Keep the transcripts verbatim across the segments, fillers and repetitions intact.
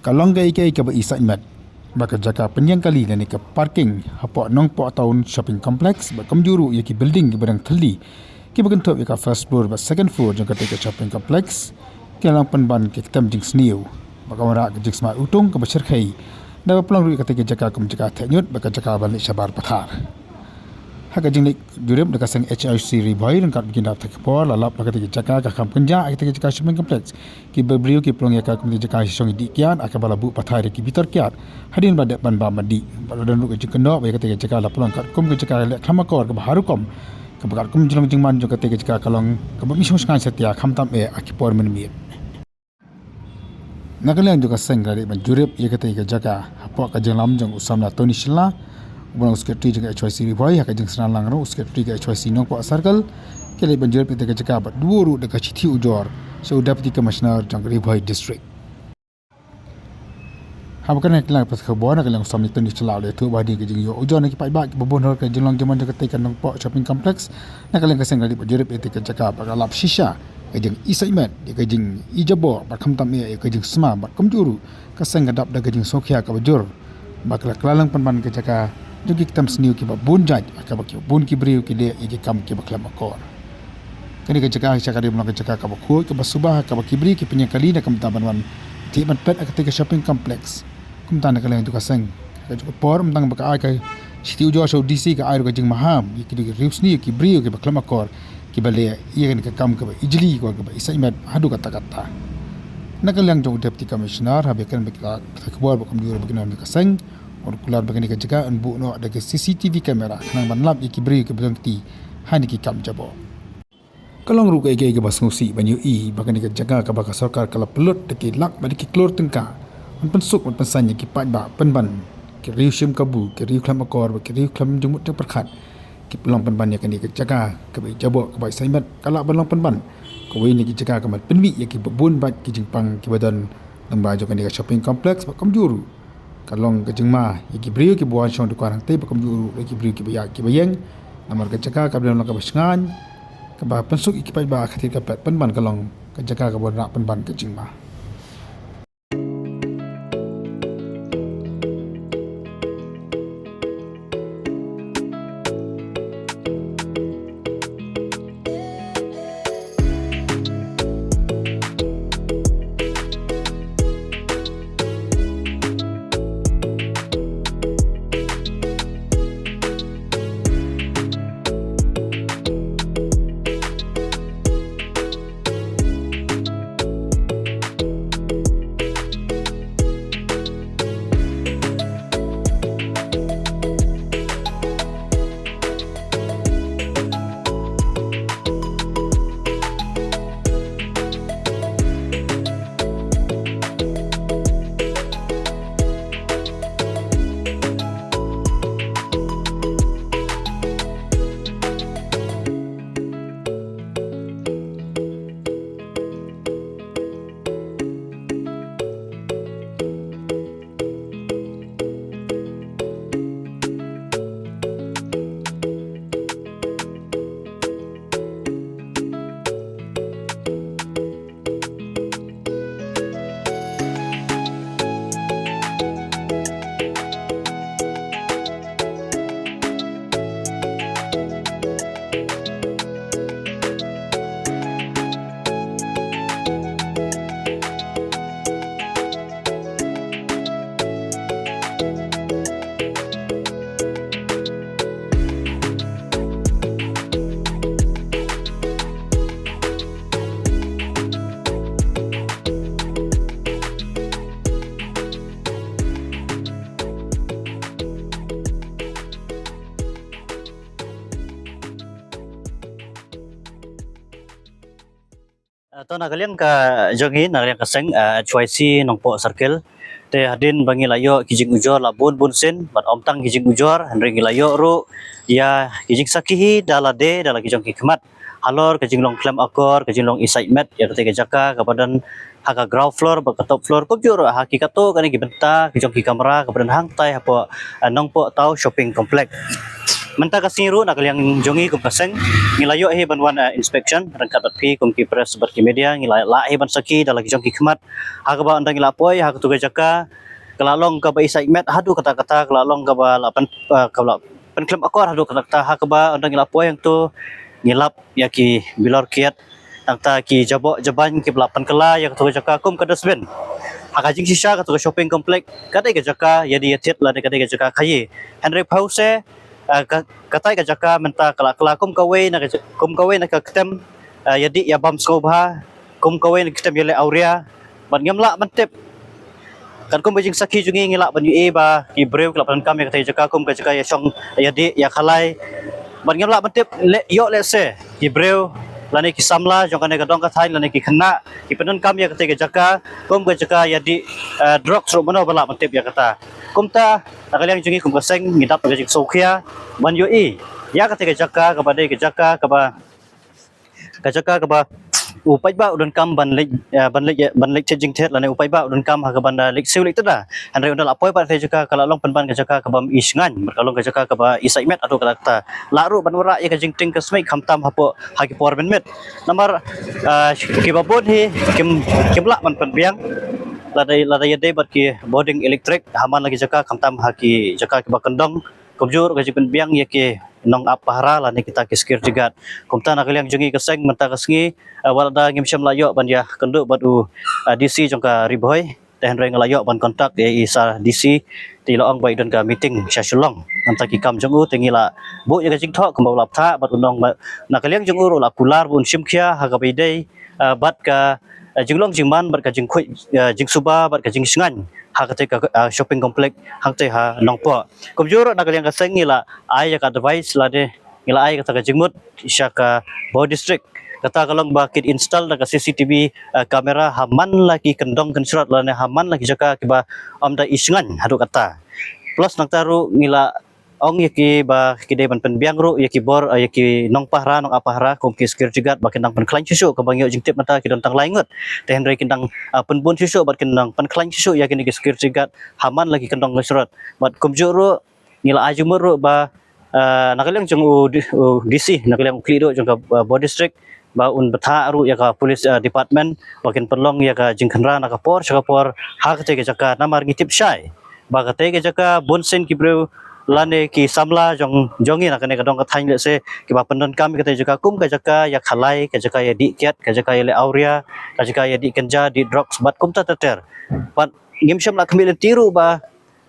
Ka long kaei kaei kaba i saiñ met ba ka jaka pynïeng kali lane ka parking hapoh Nongpoh Town Shopping Complex bad kumjuh ruh ïa ki building kiba dang thylli kiba kynthup ïa ka first floor bad second floor jong katei ka shopping complex ki la long pynban ki ktem jingsniew bad ka wanrah ka jingsma utung kaba shyrkhei da ba pynlong ruh ïa katei ka jaka kum jaka theh ñiut bad ka jaka ban leit shabar pathar. Ha ka jingleit jurip da ka seng H I C Ri Bhoi ryngkat bad ki nongthoh khubor la lap ba katei ka jaka ka kham kynjah ïa katei ka jaka shopping complex. Kiba briew ki pynlong ïa ka kum katei ka jaka shong ïa dih kiad ha kaba la buh pathar ïa ki bitar kiad hadien ba dep ban bam ban dih. Bad la don ruh ka jingkynnoh ba ïa katei ka jaka la pynlong katkum ka jaka leh khlem akor kaba ha rukom kaba katkum jinglong jingman jong katei ka jaka ka long kaba mih shongshngaiñ satia khamtam eh ha ki por mynmiet. Na ka liang jong ka seng ka la dei ban jurip ïa katei ka jaka hapoh ka jinglam jong u samla Tony Shylla uba long u secretary jong ka H Y C Ri Bhoi ha ka jingsnam lang ruh u secretary ka H Y C Nongpoh Circle ki la dei ban jurip ïa katei ka jaka bad duh ruh da ka shithi ujor sha u Deputy Commissioner jong ka Ri Bhoi District. Haba kren ha ki lad pathai khubor na ka liang u samla Tony Shylla u la ïathuh ba hadien ka jingïoh ujor na ki paidbah kiba bun halor ka jinglong jingman jong katei ka Nongpoh Shopping Complex na ka liang ka seng ka la dei ban jurip ïa katei ka jaka bad ka lap shisha ka jingisaiñ met ïa ka jingijaboh bad khamtam eh ïa ka jingsma bad kumjuh ruh ka seng ka dap da ka jingsngewkhia kaba jur ba ka la kylla lang pynban ka jaka jong ki ktem sniew kiba bun jait ha kaba ki bun ki briew ki leh ïa ki kam kiba khlem akor. Kane ka jaka shisha ka dei ban long ka jaka kaba khuid kaba suba ha kaba ki briew ki pynïeng kali na ka bynta ban wan thiah ban peit ha katei ka shopping complex. Kumta na ka liang jong ka seng ka jong ka por mynta ba ka ai ka shithi ujor sha u D C ka ai ruh ka jingmaham ïa ki riewsniew ki briew kiba khlem akor kiba leh ïa kane ka kam kaba ijli kaba isaiñ met haduh katta katta. Na ka liang jong u Deputy Commissioner haba ïakren bad ki lad pathai khubor bad kumjuh ruh bad ki nongïalam ka seng u la kular ba kane ka jaka yn buh noh da ka C C T V camera khnang ban lap ïa ki briew kiba don kti ha kine ki kam jaboh. Ka long ruh kaei kaei kaba sngewsih ban ïohi ba kane ka jaka kaba ka sorkar ka la pynlut da ki lak bad da ki klur tyngka ban pynsuk ban pynsaiñ ïa ki paidbah pynban ki riew shim kabu, ki riew khlem akor bad ki riew khlem jingmut jingpyrkhat ki pynlong pynban ïa kane ka jaka kaba ijaboh kaba isaiñ met ka lah ban long pynban kawei na ki jaka ka ban pynmih ïa kiba bun bad ki jingpang kiba don lyngba jong kane ka shopping complex bad kumjuh ruh ka long ka jingma ïa ki briew kiba wan shong dukan hangtei bad kumjuh ruh ïa ki briew kiba ïaid kiba ïeng. Namar ka jaka kaba dang long kaba shngaiñ kaba pynsuk ïa ki paidbah ka thied ka peit pynban ka long ka jaka kaba wanrah pynban ka jingma. Ah, to na ka liang ka jong ngi, na ka liang ka seng, ah, H Y C Nongpoh Circle. Te hadien ba ngi la ïoh ki jingujor la bun bun sien, bad ym tang ki jingujor, hynrei ngi la ïoh ruh ïa ki jingsakhi da lade, da la ki jong ki khmat. Halor ka jinglong khlem akor, ka jinglong isaiñ met ïa katei ka jaka kaba don ha ka ground floor bad ka top floor, kumjuh ruh ha ki katto katne ki bynta ki jong ki kamra kaba don hangtai hapoh, ah, Nongpoh Town Shopping Complex. Mynta ka sngi ruh na ka liang jong ngi kum ka seng ngi la ïoh hi ban wan, eh, inspection ryngkat bad phi kum ki press bad ki media, ngi la lah hi ban sakhi da la ki jong ki khmat ha kaba ynda ngi la poi ha katu ka jaka ka la long kaba isaitmet haduh katta katta, ka la long kaba la pyn, eh, ka la pynkhlem akor haduh katta katta. Ha kaba ynda ngi la poi hangtu ngi lap ïa ki bilor kiad, nangta ki jaboh jaban kiba la pynkylla ïa katu ka jaka kum ka dustbin. Ha ka jingshisha katu ka shopping complex ka dei ka jaka ïadie ïathied lane ka dei ka jaka khaïi. Hynrei phew se, eh, ka, katai ka jaka mynta ka la kylla kum kawei na ka ja-, kum kawei na ka ktem, eh, ïadie ïabam sngewbha, kum kawei na ka ktem ïaleh awria. Bad ngim lah ban tip, katkum ka jingsakhi jong ngi ngi lah ban ïohi ba ki briew ki la pyndonkam ïa katai ka jaka kum ka jaka ïashong, ïadie ïakhalai. Bad ngim lah ban tip leh, ïoh lehse ki briew lane ki samla jong kane ka dong ka thaiñ lane ki khynnah ki pyndonkam ïa katai ka jaka kum ka jaka ïadie, eh, drugs ruh, mano ba lah ban tip ïa kata. Kumta na ka liang jong ngi kum ka seng ngi dap ka jingsngewkhia ban ïohi ïa katai ka jaka kaba dei ka jaka kaba, ka jaka kaba u paidbah u donkam ban leit, eh, ban leit, eh, ban leit thied jingthied lane u paidbah u donkam ha kaban, eh, leit siew leit tda. Hynrei ynda la poi pat katai ka jaka ka la long pynban ka jaka kaba ym ishngaiñ bad ka long ka jaka kaba isaitmet haduh katta katta. Lah ruh ban wanrah ïa ka jingtieng ka smiej khamtam hapoh ha ki por mynmiet. Namar, eh, kiba bun hi kim, kim lah ban pynbiang lada, lada ïadei bad ki bording elektrik ha man la ki jaka khamtam ha ki jaka kiba kyndong. Kumjuh ruh ka jingpynbiang ïa ki nongap pahara lane kita ki security guard. Kumta na ka liang jong ngi ka seng mynta ka sngi, eh, wat lada ngim shym la ïoh ban ïakynduh bad u, eh, D C jong ka Ri Bhoi, te hynrei nga la ïoh ban contact ïa i Sir D C, te i la ong ba i don ka meeting sha Shillong. Nangta ki kam jong u te ngi la buh ïa ka jingthoh kumba u la bthah bad u ong ba na ka liang jong u ruh la kular ba un shim khia ha kaba ïadei, eh, bad ka, eh, jinglong jingman bad ka jingkhuid, eh, jingsuba bad ka jingshngaiñ ha katei ka, eh, shopping complex hangtei ha Nongpoh. Kumjuh ruh na ka liang ka seng ngi la ai ïa ka advice lane ngi la ai kata ka jingmut sha ka Bhoi District. Kata ka long ba kin install da ka C C T V, eh, camera ha man la ki kyndong kynshrot lane ha man la ki jaka kiba ym da ishngaiñ haduh katta. Plus nangta ruh ngi la ong ïa ki ba ki dei ban pynbiang ruh ïa ki bor, eh, ïa ki nongpahara, nongap pahara kum ki security guard ba kin nang pynkhlaiñ shuh shuh, kaba ngi ïoh jingtip mynta ki don tang lai ngut. Te hynrei kin nang, eh, pynbun shuh shuh bad kin nang pynkhlaiñ shuh shuh ïa kine ki security guard ha man la ki kyndong kynshrot. Bad kumjuh ruh ngi la ai jingmut ruh ba, eh, na ka liang jong u D-, u D C, na ka liang u khlieh duh jong ka, eh, Bhoi District, ba un bthah ruh ïa ka police, eh, department ba kin pynlong ïa ka jingkhynra na ka por sha ka por ha katei ka jaka. Namar ngi tip shai ba katei ka jaka bun sien ki briew lane ki samla jong, jong ngi na kane ka dong ka thaiñ lehse kiba pyndonkam ïa katei ka jaka kum ka jaka ïakhalai, ka jaka ïadih kiad, ka jaka ïaleh awria, ka jaka ïadih kynja, dih drugs bad kumta ter ter. Bad ngim shym la khmih lynti ruh ba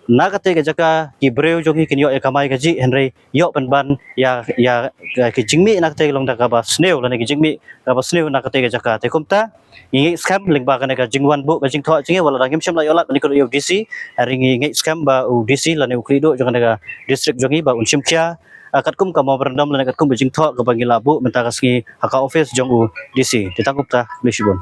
na katei ka jaka ki briew jong ngi kin ïoh ïa kamai kajih, hynrei ïoh pynban ïa, ïa, ïa ki jingmih na katei ka long da kaba sniew lane ki jingmih kaba sniew na katei ka jaka. Te kumta ngi ngeit skhem lyngba kane ka jingwan buh ka jingthoh jong ngi, wat lada ngim shym la ïoh lad ban ïakynduh ïa u D C, hynrei ngi ngeit skhem ba u D C lane u khlieh duh jong kane ka district jong ngi ba un shim khia, ah, katkum ka memorandum lane katkum ka jingthoh kaba ngi la buh mynta ka sngi ha ka office jong u D C. Te tang kumta, khublei shibun.